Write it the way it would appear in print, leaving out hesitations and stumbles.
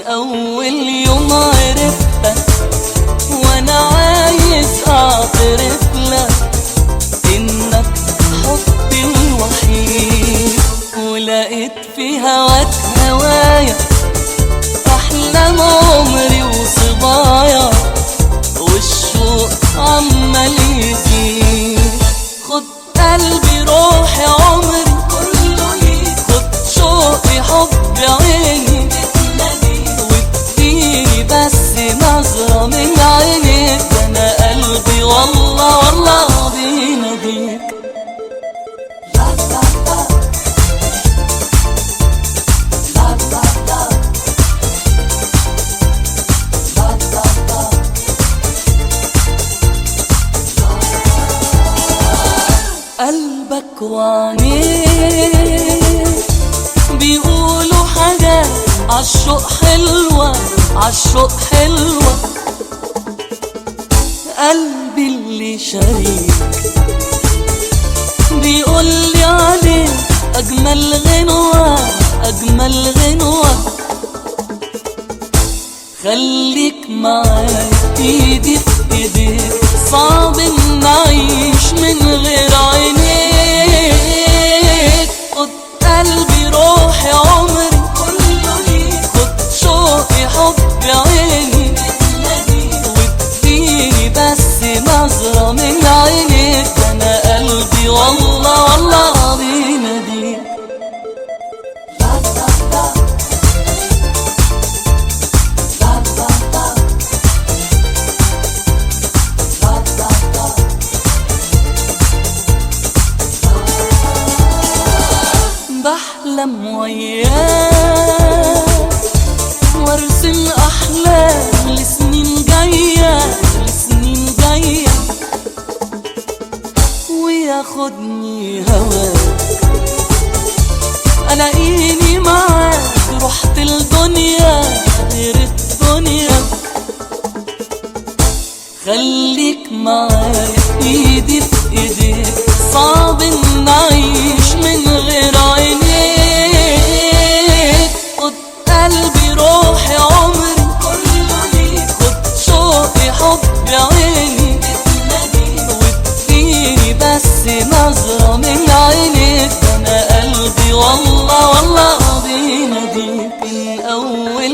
أول يوم عرفتك وأنا عايز أعترف لك إنك حبي الوحيد، ولقيت في هواك هوايا أحلام عمري وصبايا، والشوق عمال يزيد. خد قلبي روحي عمري كله ليك، خد شوقي حبي عيني، واديني بس نظرة من عينيك، أنا قلبي والله والله بيناديك. قلبك وعينيك بيقولوا حاجات عالشوق حلوة، عالشوق حلوة. قلبي اللي شريك بيقولي عليك أجمل غنوة، أجمل غنوة. خليك معايا ايدي في ايديك، صعب ان اعيش من غير عينيك. خد قلبي روحي عمري كله ليك، خد شوقي حبي عيني، واديني بس نظرة من عينيك، انا قلبي والله والله بيناديك. بحلم وياك وارسم احلام لسنين جايه، لسنين جايه، وياخدني هواك الاقيني معاك، رحت الدنيا غير الدنيا. خليك معايا ايدي في ايديك، صعب ان اعيش من غير عينيك. خد قلبي روحي عمري كله ليك، خد شوقي حبي عيني، واديني بس نظرة من عينيك، انا قلبي والله والله بيناديك. من اول